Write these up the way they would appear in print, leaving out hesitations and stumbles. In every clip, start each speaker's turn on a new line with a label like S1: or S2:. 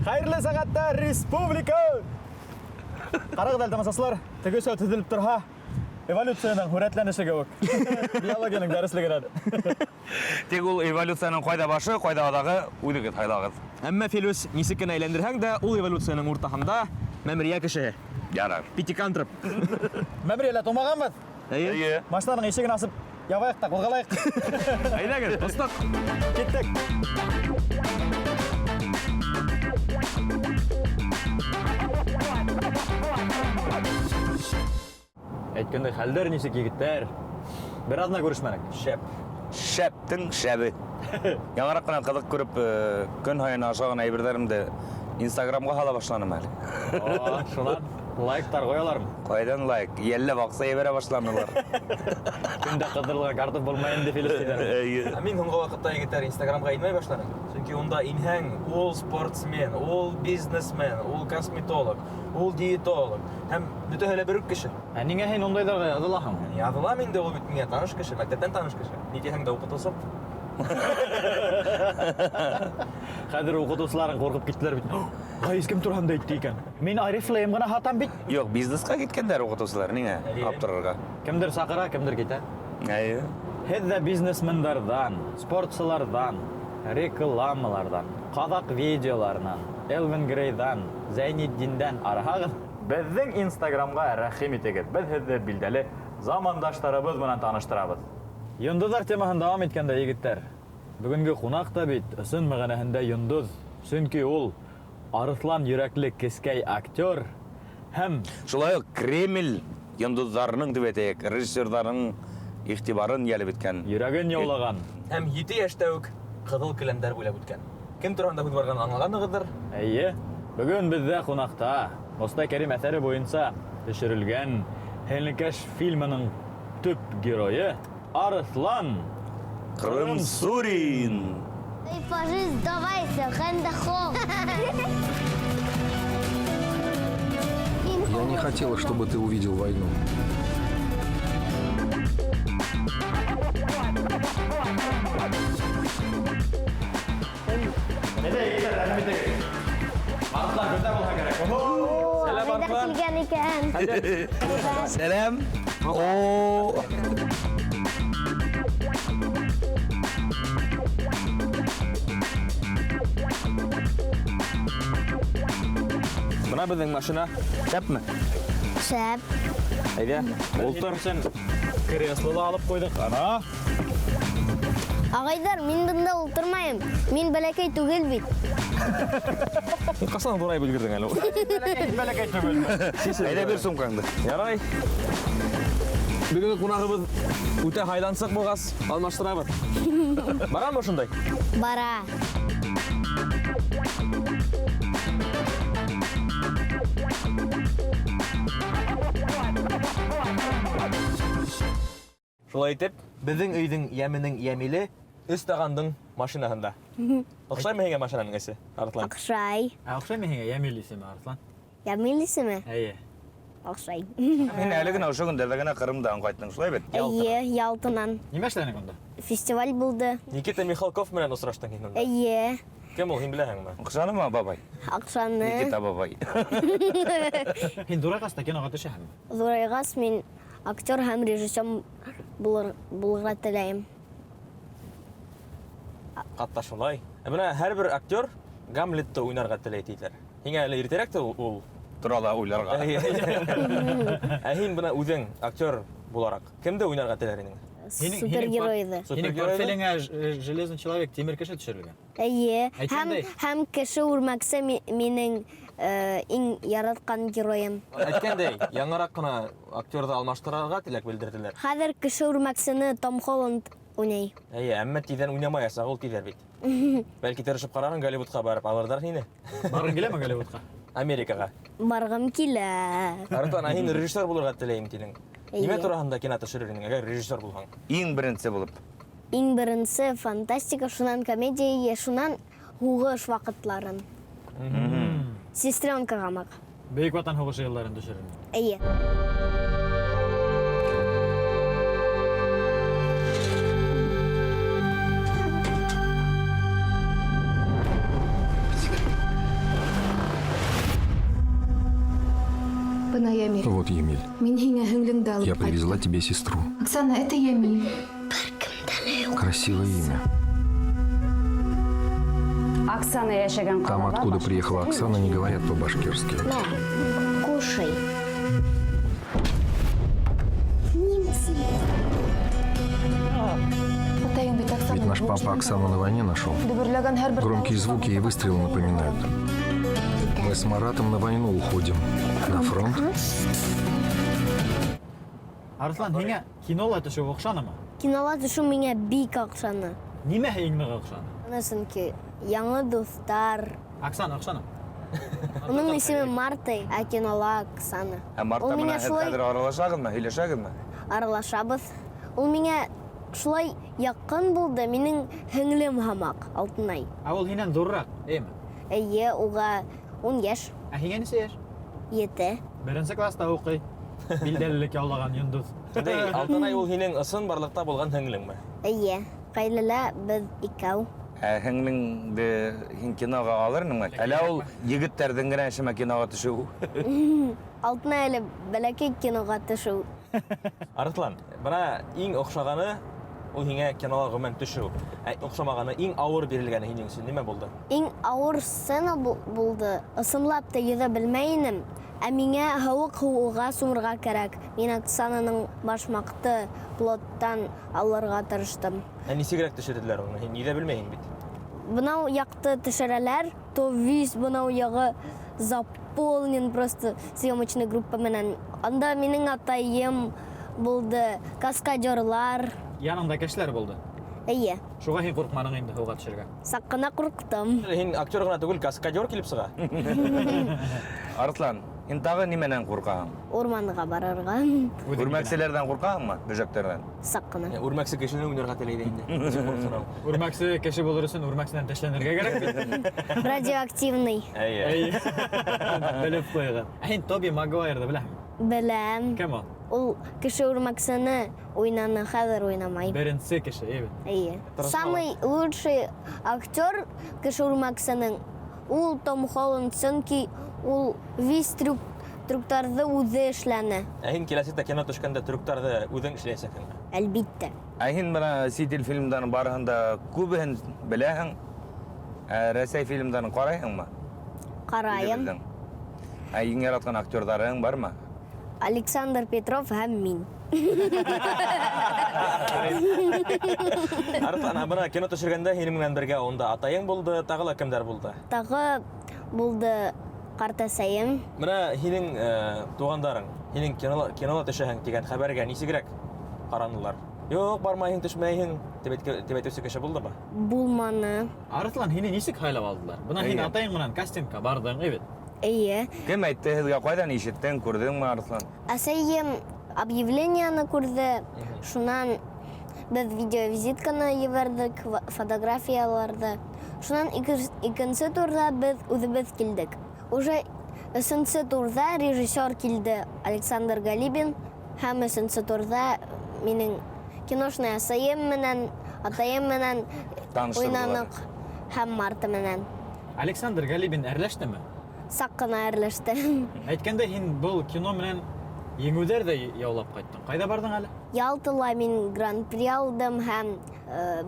S1: Хәйерле сәғәттә, республика! Ҡарағыҙ әле, тамашасылар, теге өсәү төҙөлөп торһа, эволюцияның һүрәтләнеше кеүек. Биологияның дәреслегенән.
S2: Тик ул эволюцияның ҡайҙа башы, ҡайҙа аҙағы, үҙегеҙ һайлағыҙ.
S3: Әммә Филүс, нисек кенә әйләндерһәң дә, ул эволюцияның уртаһында мәмерйә кешеһе.
S2: Ярар.
S3: Питекантроп.
S1: Мәмерйәлә тыумағанбыҙ.
S3: Әйе.
S2: Әйе.
S1: Машинаның ишеген асып ябайыҡ та ҡуҙғалайыҡ.
S3: Әйҙәгеҙ, остаҡ.
S1: Киттек. Әйткәндәй, хәлдәр нисек, егеттәр? Бер аҙна күрешмәнек.
S3: Шәп.
S2: Шәптең шәбе. Яңыраҡ ҡына ҡыҙыҡ күреп, көн һайын ашаған әйберҙәремде Инстаграмға һала башланым әле.
S1: Шунан лайктар ҡуялармы?
S2: Ҡайҙан лайк? Йәлләп аҡса ебәрә башланылар.
S1: Көндә ҡыҙҙырылған картоф булмай инде, Филүс, тиҙәр.
S2: Эйе.
S3: Ә мин һуңғы ваҡытта, егеттәр, Инстаграмға инмәй башланым. Сөнки унда инһәң, ул спортсмен, ул бизнесмен, ул косметолог, ул диетолог. Һәм бөтәһе лә бер үк кеше.
S1: Ә ниңә һин ундайҙарға яҙылаһың?
S3: Яҙылам инде, ул бит миңә таныш кеше, мәктәптән таныш кеше. Ни тиһәң дә уҡытыусым.
S1: Хәҙер уҡытыусыларың ҡурҡып киттеләр бит. Ғәйес кем тураһында әйтте икән? Мин Орифлейм ғына һатам бит.
S2: Юҡ, бизнесҡа киткәндәр уҡытыусылар, ниңә
S3: Әйе.
S2: аптырарға?
S1: Кемдер саҡыра, кемдер китә.
S2: Әйе.
S1: Һеҙ ҙә бизнесмендарҙан, спортсыларҙан, рекламаларҙан, ҡаҙаҡ видеоларынан, Элвин Грейҙан, Зәйнетдиндән арыһағыҙ, беҙҙең Инстаграмға рәхим итегеҙ. Беҙ һеҙҙе билдәле замандаштарыбыҙ менән таныштырабыҙ. Йондоҙҙар темаһын дауам иткәндә, егеттәр, бөгөнгө ҡунаҡ та бит ысын мәғәнәһендә йондоҙ. Сөнки ул арыҫлан йөрәкле кескәй актер һәм
S2: Шулай уҡ Кремль йондоҙҙарының, тип әйтәйек, режиссерҙарының иғтибарын йәлеп иткән.
S1: Йөрәген яулаған.
S3: Һәм 7 йәштә үк ҡыҙыл келәмдәр буйлап үткән. Кем тураһында һүҙ барғанын аңлағанһығыҙҙыр?
S1: Эйе. Бөгөн беҙҙә ҡунаҡта Мостай Кәрим әҫәре буйынса төшөрөлгән Һеңлекәш фильмының төп геройы Арыҫлан
S2: Ҡырымсурин.
S4: Ты пожи, сдавайся, Хэндахо.
S5: Я не хотела, чтобы ты увидел войну.
S1: Әйҙә, егеттәр, рәхим итегеҙ. Арыҫлан көтә булһа кәрәк.
S3: Сәләм,
S4: Ағайҙар
S3: Арыҫлан.
S4: килгән икән.
S2: Сәләм. О.
S3: Бына беҙҙең машина. Шәпме?
S4: Шәп.
S3: Әйҙә, ултыр.
S1: Кресло ла алып ҡуйҙыҡ. Ана.
S4: Ағайҙар, мин бында ултырмайым. Мин бәләкәй түгел бит.
S3: Һин ҡасан ҙурайып өлгөрҙөң әле?
S1: Бәләкәй түгел.
S2: Әйҙә бир сумкаңды.
S3: Ярай. Бөгөнгө ҡунағыбыҙ үтә һайлансыҡ булғас, алмаштырабыҙ. Барамы ошондай?
S4: Бара.
S3: Шулай итеп, беҙҙең өйҙөң йәменең йәмиле өс тағандың машинаһында. Оҡшаймы һиңә машинаның эсе, Арыҫлан?
S4: Оҡшай.
S1: Ә оҡшаймы һиңә Йәмил исеме, Арыҫлан?
S4: Йәмил исеме?
S1: Эйе.
S4: Оҡшай.
S2: Һин әле генә ошо көндәрҙә генә Ҡырымдан ҡайттың, шулай бит?
S4: Эйе, Ялтанан.
S1: Нимә эшләнең унда?
S4: Фестиваль булды.
S3: Никита Михалков менән осраштың һин унда.
S4: Эйе.
S3: Кем ул, һин беләһеңме?
S2: Оҡшанымы бабай?
S4: Оҡшаны.
S2: Никита бабай.
S1: Һин ҙурайғас та киноға төшәһеңме?
S4: Ҙурайғас мин актер һәм режиссер булырға теләйем.
S3: Хатта шулай. Ә бына һәр бер актер Гамлетты уйнарға теләй тиҙәр. Һиңә әле иртәрәк тә ул
S2: Тора ла уйларға.
S3: Ә һин бына үҙең актер булараҡ кемде уйнарға теләр инең?
S4: Супергеройҙы.
S1: Һинең
S3: Супергеройҙы?
S1: портфелеңә Железный человек, тимер кеше төшөрөлгән.
S4: Эйе.
S1: Әйткәндәй.
S4: Һәм кеше үрмәксе минең иң яратҡан геройым.
S3: Әйткәндәй, яңыраҡ ҡына актерҙы алмаштырырға теләк белдерҙеләр.
S4: Хәҙер кеше үрмәксене Том Холланд уйнай.
S3: Эйе, әммә тиҙҙән уйнамаясаҡ ул тиҙәр бит. Бәлки тырышып ҡарарһың, Голливудҡа барып алырҙар һине.
S1: Барғың киләме Голливудҡа?
S3: Америкаға.
S4: Барғым килә.
S3: Арыҫлан, ә һин режиссер булырға теләйем тинең. Нимә
S4: Эйе.
S3: тураһында кино төшөрөр инең, әгәр режиссер булһаң?
S2: Иң беренсе булып.
S4: Иң беренсе фантастика, шунан комедия, шунан һуғыш ваҡытларын. Сестренка һымаҡ.
S1: Бөйөк Ватан һуғышы йылдарын төшөрөр инең.
S4: Эйе.
S6: Бына Ямиль.
S5: Вот, Емель,
S6: Мин һиңә һеңлеңде алып
S5: я привезла
S6: ҡайттым.
S5: тебе сестру.
S6: Оксана, это Ямиль.
S5: Красивое имя.
S7: Оксана йәшәгән
S5: Там,
S7: ҡалала
S5: откуда
S7: башҡорт
S5: приехала
S7: теле
S5: Оксана, не говорят по-башкирски.
S4: Мә, кушай. Немцы.
S6: Атайың бит Оксананы
S5: Ведь наш папа Оксану на войне нашел.
S6: Дөбөрләгән һәр бер
S5: Громкие
S6: тауыш
S5: звуки и выстрелы напоминают. Мы с Маратом на войну уходим. На фронт.
S1: Арыҫлан, һиңә кинола төшөү оҡшанымы?
S4: Кинола төшөү миңә бик оҡшаны.
S1: Нимәһе иң ныҡ оҡшаны?
S4: Аны Сөнки яңы дуҫтар.
S1: Оксана оҡшаны?
S4: Уның исеме Марта, ә кинола Оксана.
S2: Ә Марта
S4: Ул миңә
S2: менән һеҙ
S4: шулай
S2: хәҙер аралашағыҙмы, һөйләшәгеҙме?
S4: аралашабыҙ. Ул миңә шулай яҡын булды, минең һеңлем һымаҡ, Алтынай.
S1: Ә ул һинән ҙурыраҡ, эйме?
S4: Эйе, уға 10 йәш,
S1: Ә һиңә нисә йәш?
S4: 7.
S1: Беренсе класста уҡый. Билдәлелек яулаған йондоҙ.
S3: Дей, Алтынай ул һинең ысын барлыҡта булған һеңлеңме?
S4: Эйе, ғаиләлә беҙ икәү.
S2: Ә һеңлеңде һин киноға алыр инеңме? Әллә ул егеттәрҙең генә эшеме киноға төшөү?
S4: Алтынай әле бәләкәй киноға төшөү.
S3: Арыҫлан, бына иң оҡшағаны ул һиңә кинола ғөмүмән төшөү. Ә оҡшамағаны, иң ауыр бирелгәне һинең өсөн нимә булды?
S4: Иң ауыр сцена булды. Ысынлап та йөҙә белмәй инем. Ә миңә һыуыҡ һыуға сумырға кәрәк. Мин Оксананың башмаҡты плоттан алырға тырыштым.
S3: Ә нисегерәк төшөрҙөләр уны? Һин йөҙә белмәйһең бит.
S4: Бынау яҡты төшөрәләр, то весь бынау яғы заполнен просто съемочный группа менән. Анда минең атайым булды, каскадерлар.
S1: Яныңда кешеләр булды.
S4: Эйе,
S1: Шуға һин ҡурҡманың инде һыуға төшөргә.
S4: саҡ ҡына ҡурҡтым.
S3: Һин актер ғына түгел, каскадер килеп сыға.
S2: Арыҫлан, һин тағы нимәнән ҡурҡаһың?
S4: Урманға барырға
S2: Үрмәкселәрҙән ҡурҡаһыңмы? Бөжәктәрҙән?
S4: саҡ ҡына.
S3: Үрмәксе кешене уйнарға теләй ҙә инде. Нисек ҡурҡһын ул?
S1: Үрмәксе кеше булыр өсөн үрмәксенән тешләнергә кәрәк бит.
S4: Радиоактивный.
S3: Эйе.
S1: Эйе. Белеп ҡуйығыҙ. Ә һин Тоби Магуайрҙы беләһеңме?
S4: Беләм.
S1: Кем ул?
S4: Ул кеше үрмәксене уйнаны, хәҙер уйнамай.
S1: Беренсе кеше, эйе бит.
S4: Эйе.
S3: Тырышма.
S4: Самый лучший актер кеше үрмәксенең ул Том Холланд, сөнки ул весь трюктарҙы үҙе эшләне.
S3: Ә һин киләсәктә кино төшкәндә трюктарҙы үҙең эшләйәсәкһеңме?
S4: Әлбиттә.
S2: Ә һин бына сит ил фильмдарының барыһын да күбеһен беләһең. Ә Рәсәй фильмдарын ҡарайһыңмы?
S4: Ҡарайым.
S2: Үҙебеҙҙең. Ә иң яратҡан актерҙарың бармы?
S4: Александр Петров һәм мин.
S3: Арыҫлан, ә бына кино төшөргәндә һинең менән бергә унда атайың булды, тағы ла кемдәр булды?
S4: Тағы булды ҡартәсәйем.
S3: Бына һинең туғандарың, һинең кинола төшәһең тигән хәбәргә нисегерәк ҡаранылар? Юҡ, бармайһың, төшмәйһең тип әйтеүсе кеше булдымы?
S4: Булманы.
S1: Арыҫлан, һине нисек һайлап алдылар? Бына һин
S2: Эйе.
S1: атайың менән кастингка барҙың, эйе бит?
S4: Эйе.
S2: Кем әйтте һеҙгә? Ҡайҙан ишеттең, күрҙеңме, Арыҫлан?
S4: Әсәйем объявлениены күрҙе. Шунан беҙ видеовизитканы ебәрҙек, фотографияларҙы. Шунан икенсе турҙа беҙ үҙебеҙ килдек. Уже өсөнсө турҙа режиссер килде, Александр Галибин. Һәм өсөнсө турҙа минең киношный әсәйем менән, атайым менән
S2: Таныштырҙылар.
S4: уйнаныҡ һәм Марта менән.
S1: Александр Галибин әрләштеме?
S4: Саҡ ҡына әрләште.
S1: Әйткәндә, һин был кино менән еңеүҙәр ҙә яулап ҡайттың. Ҡайҙа барҙың әле?
S4: Ялтала мин гран-при алдым һәм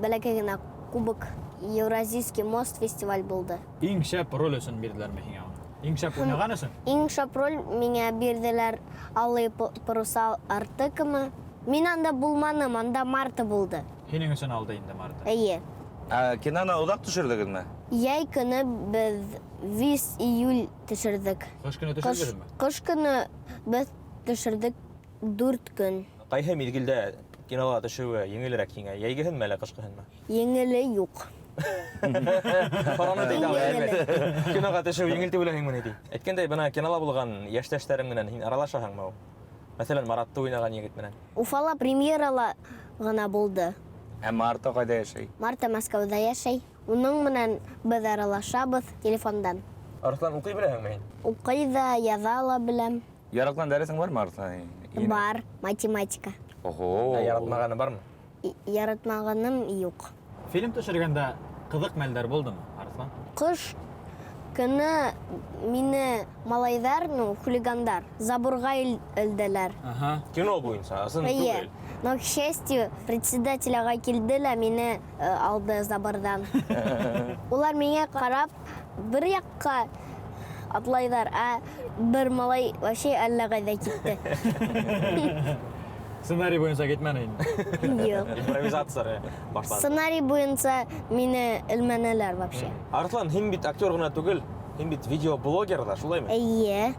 S4: бәләкәй генә кубок Евразийский мост фестиваль булды.
S1: Иң шәп роль өсөн бирҙеләрме һиңә уны? Иң шәп уйнаған өсөн?
S4: Иң шәп роль миңә бирҙеләр Алые паруса Артекамы. Мин анда булманым, анда Марта булды.
S1: Һинең өсөн алды инде Марта.
S4: Эйе.
S2: Ә киноны оҙаҡ төшөрҙөгөҙмө?
S4: Йәй көнө беҙ 5 июль төшөрҙөк.
S1: Ҡыш көнө төшөрҙөгөҙмө?
S4: Ҡыш көнө беҙ төшөрҙөк 4 көн.
S3: Ҡайһы миҙгелдә кинола төшөүе еңелерәк һиңә? Йәйгеһенме әллә ҡышҡыһынмы?
S4: Еңеле юҡ.
S3: Һораны тейҙе алай, әлбәттә. Киноға төшөү еңел дип уйлайһыңмы ни ти? Әйткәндәй, бына кинола булған йәштәштәрең менән һин аралашаһыңмы ул? Мәҫәлән, Маратты уйнаған егет менән.
S4: Уфала премьерала ғына булды.
S2: Ә Марта ҡайҙа йәшәй?
S4: Марта Мәскәүҙә йәшәй. Уның менән беҙ аралашабыҙ телефондан.
S3: Арыҫлан, уҡый беләһеңме һин?
S4: Уҡый ҙа, яҙа ла беләм.
S2: Яратҡан дәресең бармы, Арыҫлан?
S4: Бар, математика.
S2: Охо.
S3: Ә яратмағаны бармы?
S4: Яратмағаным юҡ.
S1: Фильм төшөргәндә ҡыҙыҡ мәлдәр булдымы, Арыҫлан?
S4: Ҡыш көнө мине малайҙар, ну, хулигандар, заборға элделәр.
S1: Ага.
S3: Кино буйынса, ысын
S4: Эйе.
S3: түгел.
S4: Но, к счастью, председатель ағай килде лә мине алды заборҙан. Улар миңә ҡарап бер яҡҡа атлайҙар, ә бер малай вообще әллә ҡайҙа китте.
S1: Сценарий буйынса китмәне инде.
S4: Юҡ.
S3: Импровизация башланды.
S4: Сценарий буйынса мине элмәнеләр вообще.
S3: Арыҫлан, һин бит актер ғына түгел, һин бит видеоблогер ҙа, шулаймы?
S4: Эйе.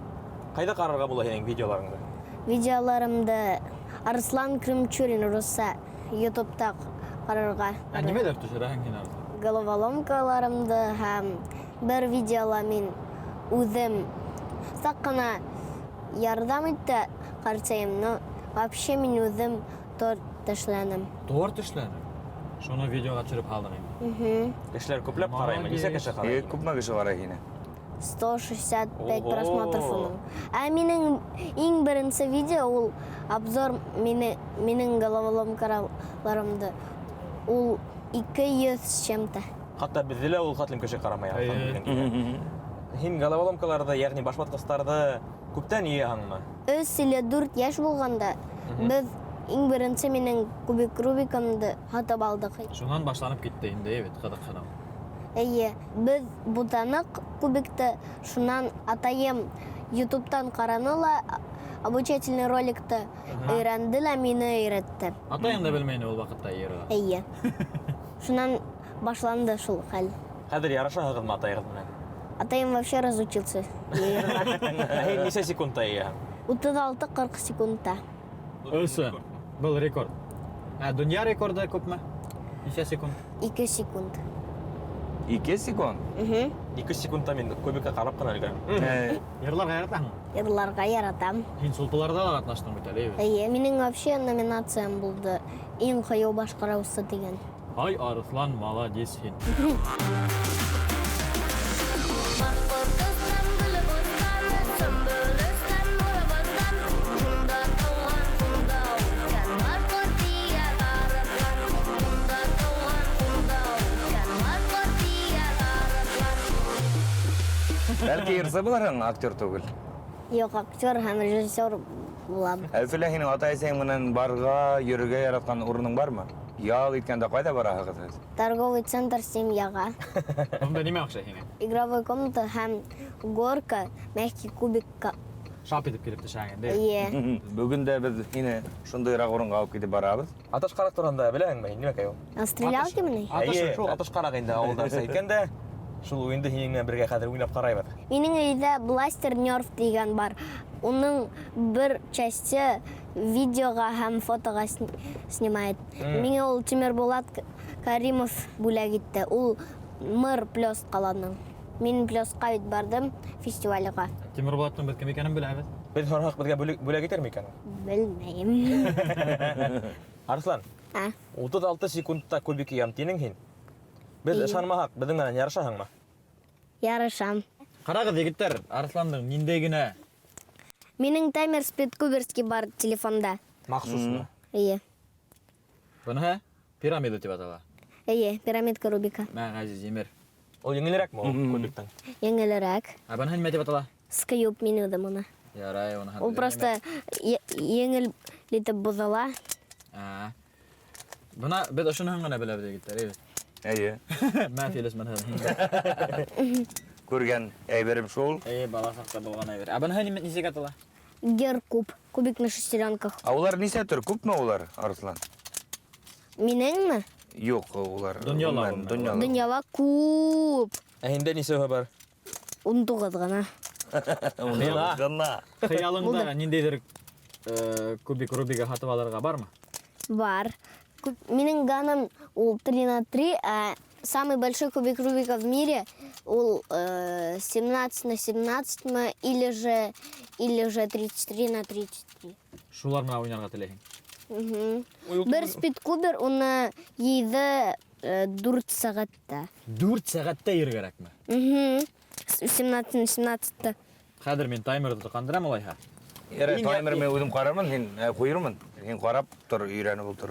S3: Ҡайҙа ҡарарға була һинең видеоларыңды?
S4: Видеоларымды Арыслан Крымчурин русса ютубта ҡарарға.
S1: Ә нимәләр төшөрәһең һин, Арыҫлан?
S4: Головоломкаларымды һәм бер видеола мин үҙем саҡ ҡына ярҙам итте ҡартәйем, но вообще мин үҙем торт эшләнем.
S1: Торт эшләнең? Шуны видеоға төшөрөп һалдың инде.
S3: Кешеләр күпләп ҡараймы? Нисә кеше ҡарай?
S2: Күпме кеше ҡарай һине?
S4: 165
S3: Ого!
S4: просмотров уның. Ә минең иң беренсе видео ул обзор мине, минең головоломкаларымды. Ул 200 с чем-то.
S3: Хатта беҙҙе лә ул хәтлем кеше ҡарамай.
S1: Эйе.
S3: Һин головоломкаларҙы, йәғни башватҡыстарҙы күптән йыяһыңмы?
S4: Өс или дүрт йәш булғанда беҙ иң беренсе минең кубик Рубикымды һатып алдыҡ.
S1: Шунан башланып китте инде, бит, ҡыҙыҡһыныу.
S4: Эйе, беҙ бутаныҡ кубикты, шунан атайым ютубтан ҡараны ла, обучательный роликты өйрәнде лә мине өйрәтте.
S1: Атайың да белмәй ине ул ваҡытта йыйырға.
S4: Эйе. Шунан башланды шул хәл.
S3: Хәҙер ярашаһығыҙмы атайығыҙ менән?
S4: Атайым вообще разучился йыйырға.
S3: Ә һин нисә секундта йыяһың?
S4: 36-40 секундта.
S1: Өсө. Был рекорд. Ә донъя рекорды күпме? Нисә секунд?
S4: 2 секунд.
S2: 2 секунд?
S3: 2 секундта мин кубикка ҡарап ҡына өлгөрәм.
S1: Йырларға яратаһыңмы?
S4: Йырларға яратам.
S1: Һин сулпыларҙа ла ҡатнаштың бит әле, бит.
S4: Эйе, минең вообще номинациям булды. Иң ҡыйыу башҡарыусы тигән.
S1: Ай, Арыҫлан, молодец һин.
S4: Башҡортостан белеп үҫкән, Сөмбөлөстән, Муравастан, Шунда тыуған, шунда үҫкән, Башҡортия арыҫлан. Шунда тыуған, шунда үҫкән, Башҡортия арыҫлан.
S2: Бәлки йырсы булырһың, актер түгел.
S4: Юҡ, актер һәм режиссер булам.
S2: Ә Өфөлә һинең атай-әсәйең менән барырға, йөрөргә яратҡан урының бармы? Ял иткәндә ҡайҙа бараһығыҙ һеҙ?
S4: Торговый центр Семьяға.
S1: Унда нимә оҡшай һиңә?
S4: Игровой комната һәм горка, мягкий кубикка.
S1: Шап итеп килеп төшәһең инде.
S4: Эйе.
S2: Бөгөн дә беҙ һине шундайыраҡ урынға алып китеп барабыҙ.
S3: Атыш ҡараҡ тураһында беләһеңме һин? Нимәкәй ул?
S4: А стрелялки мени?
S1: Атыш
S3: Эйе,
S1: шул.
S3: атыш ҡараҡ инде ауылдарса әйткәндә, шул уйынды һинең менән бергә хәҙер уйнап ҡарайбыҙ.
S4: Минең өйҙә бластер Нерф тигән бар. Уның бер часте видеоға һәм фотоға снимает. Миңә ул Тимербулат Каримов бүләк итте. Ул мэр Плёс ҡаланың. Мин Плёсҡа бит барҙым фестивалгә.
S1: Тимербулаттың беҙ кем икәнен беләбеҙ.
S3: Беҙ һораһаҡ беҙгә бүләк итер микән ул?
S4: Белмәйем.
S3: Арыҫлан,
S4: А?
S3: 36 секундта кубик йыям тинең һин. Беҙ
S4: Эйе.
S3: ышанмаһаҡ, беҙҙең менән ярышаһыңмы?
S4: Ярышам.
S1: Ҡарағыҙ, егеттәр, Арыҫландың ниндәй генә
S4: Минең таймер спидкуберский бар телефонда.
S3: Махсусмы?
S4: Эйе.
S1: Быныһы пирамида тип атала.
S4: Эйе, пирамидка Рубика.
S1: Мә, Ғәзиз, Емер.
S3: Ул еңелерәкме ул кубиктан?
S4: Еңелерәк.
S1: Ә быныһы нимә тип атала?
S4: Скаюп мин үҙем уны.
S1: Ярай, уныһын
S4: Ул
S1: белмәйем.
S4: просто еңел итеп боҙола.
S1: Ә. Бына беҙ ошоноһон ғына беләбеҙ, егеттәр, әйбәт.
S2: Эйе.
S1: Мә, Филис, быныһын.
S2: Күргән әйберем шул.
S1: Эйе, бала саҡта булған әйбер. Ә быныһы нисек атала?
S4: Геркуб. Кубик на шестеренках.
S2: Ә улар нисә төр? Күпме улар, Арыҫлан?
S4: Минеңме?
S2: Юҡ, улар.
S1: Донъяла
S2: Ғөмүмән,
S1: ғөмүмән.
S2: Донъяла.
S4: Донъяла күп.
S3: Ә һиндә нисәүһе бар?
S4: 19 ғына.
S2: 19 ғына.
S1: Хыялыңда ниндәйҙер кубик Рубига һатып алырға бармы?
S4: Бар. Минең ганым ул 3 на 3, ә Самый большой кубик Рубика в мире ул 17 на 17 мы, или же 33 на 33.
S1: Шулар менән уйнарға теләйһең.
S4: Мгм. Бер спидкубер уны йыйҙы 4 сәғәттә.
S1: 4 сәғәттә йыр кәрәкме?
S4: Мгм. 17 на 17.
S1: Хәҙер мин таймерҙы тоҡандырам улайһа.
S2: Ярай,
S1: Иң
S2: таймер мин үҙем ҡарармын, һин ҡуйырмын. Һин ҡарап тор, өйрәнеп ултыр.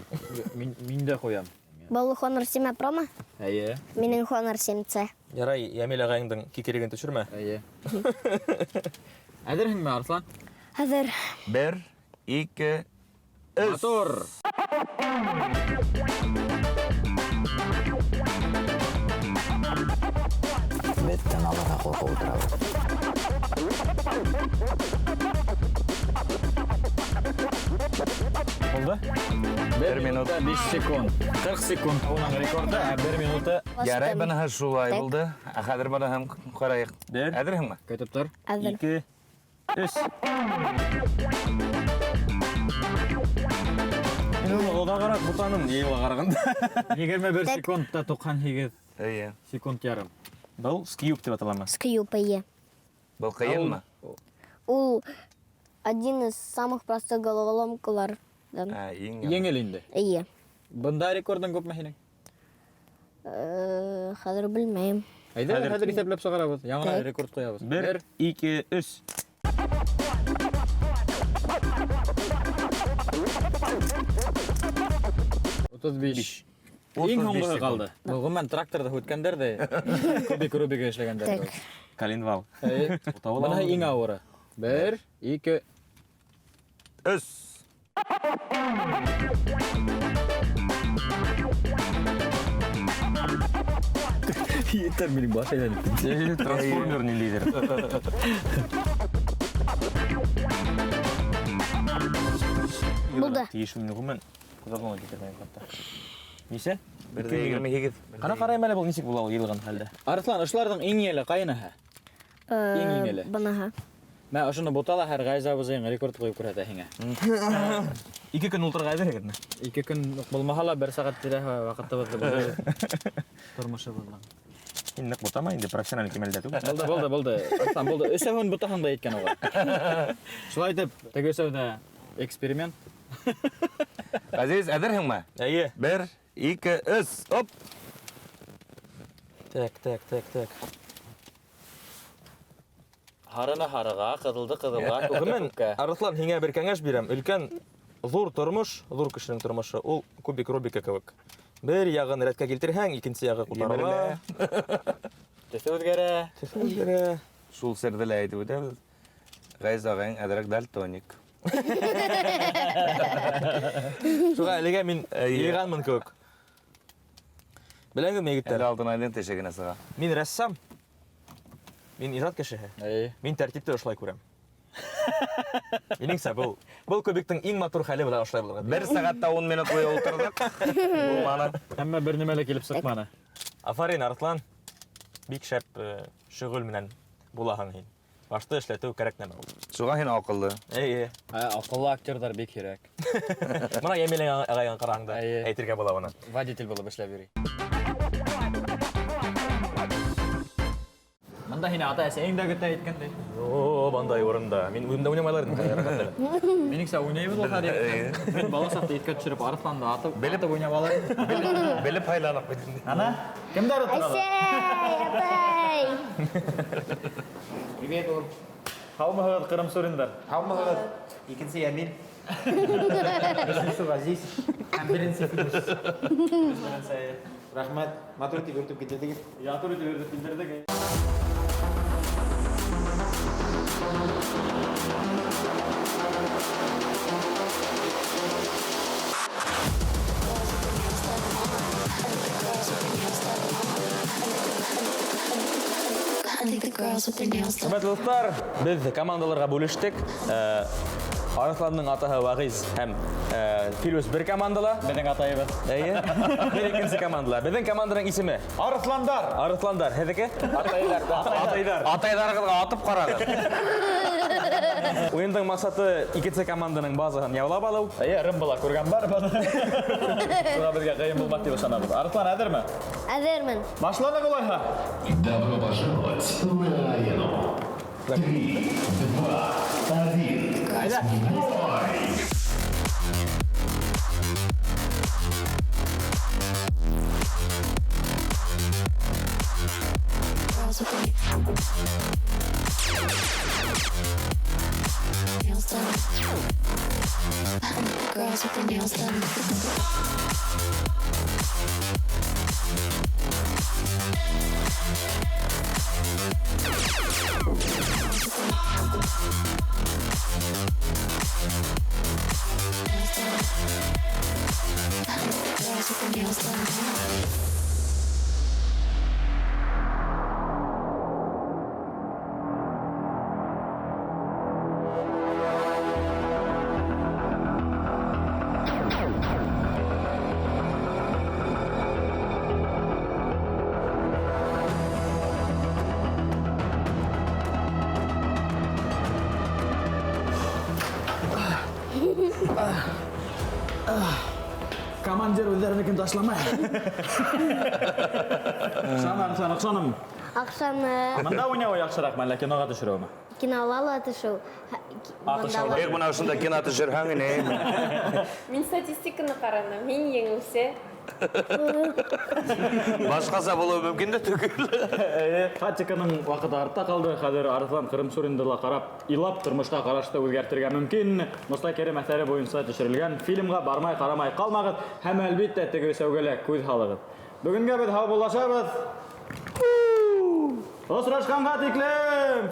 S1: Мин дә ҡуям.
S4: Был Honor 7 Pro ма?
S1: Эйе.
S4: Минең Honor 7C.
S3: Ярай, Ямил ағайыңдың кикереген төшөрмә.
S1: Эйе. Әҙерһеңме, Арыҫлан?
S4: Әҙер.
S2: 1, 2, 3.
S1: Мотор. Беттән алырға ҡурҡып ултырабыҙ. Булды?
S2: Бер минут.
S1: 5 секунд. 40 секунд. Уның рекорды, ә 1 минуты.
S2: Ярай, быныһы шулай
S4: Так.
S2: булды. Ә хәҙер быныһын ҡарайыҡ.
S3: Бер.
S2: Әҙерһеңме?
S1: Көтөп тор.
S4: Әҙер.
S3: 2, 3. Мин уны оҙағыраҡ бутаным, йыйыуға ҡарағанда.
S1: 21
S4: Так.
S1: секундта 98
S2: Эйе.
S1: секунд ярым.
S3: Был скьюб тип аталамы?
S4: Скьюб, эйе.
S2: Был ҡыйынмы?
S4: Ул один из самых простых головоломкалар. Да.
S2: Ә, иң
S1: Еңел инде.
S4: Эйе.
S1: Бында рекордың күпме һинең?
S4: Хәҙер белмәйем.
S1: Әйҙә,
S3: Хәҙер.
S1: хәҙер иҫәпләп сығарабыҙ. Яңынан
S4: Так.
S1: рекорд ҡуябыҙ.
S3: 1, 2, 3.
S1: 35. Иң
S2: 35
S1: һуңғыһы
S2: секунд.
S1: ҡалды. Был ғөмүмән тракторҙы һүткәндәр ҙә, кубик Рубигы эшләгәндәр.
S4: Так.
S3: Коленвал.
S1: Эйе. Быныһы иң ауыры. 1, 2,
S2: 3.
S1: Егеттәр минең баш әйләнеп китте.
S3: Трансформер ниндәйҙер.
S4: Булды.
S3: Тейешле ғөмүмән күҙ алдына килтермәйем хатта. Нисә?
S2: Бер ҙә 28.
S3: Ҡара ҡарайым әле, был нисек була ул йыйылған хәлдә?
S1: Арыҫлан, ошоларҙың иң еңеле ҡайныһы? Иң еңеле.
S4: Быныһы.
S1: Мә, ошоно бута ла һәр Ғәйз абзыйың рекорд ҡуйып күрһәтә һиңә.
S3: 2 көн ултырырға әҙерһегеҙме?
S1: 2 көн булмаһа ла, 1 сәғәт тирәһе ваҡытыбыҙҙы бүләбеҙ. Тормошобоҙҙан.
S3: Һин ныҡ бутама инде, профессиональ кимәлдә түгел.
S1: Булды, булды, булды. Арыҫлан, булды. Өсәүһен бутаһың да еткән уға. Шулай итеп, теге өсәүҙә эксперимент.
S2: Ғәзиз, әҙерһеңме?
S3: Эйе.
S2: 1, 2, 3. Оп!
S3: Так, так, так, так.
S1: Һарыны һарыға, ҡыҙылды ҡыҙылға, күкте
S3: Ғөмүмән,
S1: күккә.
S3: Арыҫлан, һиңә бер кәңәш бирәм. Өлкән ҙур тормош, ҙур кешенең тормошо, ул кубик Рубика кеүек. Бер яғын рәткә килтерһәң, икенсе яғы ҡутарыла.
S2: Емерелә.
S1: Төҫө үҙгәрә.
S3: Төҫө үҙгәрә.
S2: Шул серҙе лә әйтеп үтәбеҙ. Ғәйз ағайың әҙерәк дальтоник.
S3: Шуға әлегә мин йыйғанмын кеүек. Беләһегеҙме, егеттәр?
S2: Әле Алтынайҙың теше генә сыға.
S3: Мин рәссам. Мин ижад кешеһе.
S1: Эйе.
S3: Мин тәртипте ошолай күрәм. Минеңсә, был кубиктың иң матур хәле була ошолай булырға.
S2: 1 сәғәттә 10 минут буйы ултырҙыҡ. Булманы.
S1: Әммә бер нәмә лә килеп сыҡманы.
S3: Афарин, Арыҫлан. Бик шәп шөғөл менән булаһың һин. Башты эшләтеү кәрәк нәмә ул.
S2: Шуға һин аҡыллы.
S3: Эйе.
S1: Ә, аҡыллы актерҙар бик һирәк.
S3: Бына Йәмил ағайға ҡараһаң да
S1: Эйе.
S3: әйтергә була быны.
S1: Водитель булып эшләп йөрөй. Бында һине ата-әсәйең дә көтә әйткәндәй.
S3: О, бындай урында. Мин үҙем дә уйнамайлар инем, рәхәт әле.
S1: Минеңсә уйнайбыҙ ул хәҙер. Мин бала саҡта иҫкә төшөрөп Арыҫланды
S2: Белеп-
S1: атып уйнап алыр инем.
S2: Белеп һайланыҡ бит инде.
S1: Ана, кемдәр ултыра?
S4: Әсәй, атай.
S1: Привет, улым. Һаумыһығыҙ, Ҡырымсуриндар?
S8: Һаумыһығыҙ. Икенсе Йәмил. Өсөнсө Ғәзиз. Һәм беренсе Филүс. Рәхмәт. Матур итеп йөрөтөп килтерҙегеҙ.
S1: Матур итеп йөрөтөп килтерҙек.
S3: Хөрмәтле дуҫтар, беҙ командаларға бүлештек. Арыҫландың атаһы Вағиз һәм Филүс бер командала.
S1: Беҙҙең атайыбыҙ.
S3: Эйе. Беҙ икенсе командала. Беҙҙең команданың исеме?
S8: Арыҫландар.
S3: Арыҫландар. Һеҙҙеке?
S8: Атайҙар.
S3: Атайҙар.
S2: Атайҙарығыҙға атып ҡарағыҙ.
S3: Уйындың маҡсаты икенсе команданың базаһын яулап алыу.
S1: Эйе, Рымбола күргән бар быны. Шуға беҙгә ҡыйын булмаҫ тип ышанабыҙ. Арыҫлан, әҙерме?
S4: Әҙермен.
S1: Башланыҡ улайһа.
S9: Добро пожаловать на арену. 3, 2, 1.
S1: Әйҙә.
S6: Nails done. Girls with their nails done. Nails done. Girls with their nails done.
S1: Командир үҙҙәренекен ташламай. Оксана, Арыҫлан, оҡшанымы?
S4: Оҡшаны.
S1: Бында уйнауы яҡшыраҡмы, әллә киноға төшөрөүме?
S4: Кинола ла төшөү.
S1: Атышыу.
S2: Бик бына ошонда кино төшөрһәң ине.
S10: Мин статистиканы ҡараным. Мин еңеүсе.
S2: Башҡаса булыуы мөмкин дә түгел.
S1: Эйе, Хатиканың ваҡыты артта ҡалды. Хәҙер Арыҫлан Ҡырымсуринды ла ҡарап, илап тормошҡа ҡарашты үҙгәртергә мөмкин. Мостай Кәрим әҫәре буйынса төшөрөлгән фильмға бармай ҡарамай ҡалмағыҙ һәм әлбиттә теге өсәүгә лә күҙ һалығыҙ. Бөгөнгә беҙ һаубуллашабыҙ. Осрашҡанға тиклем!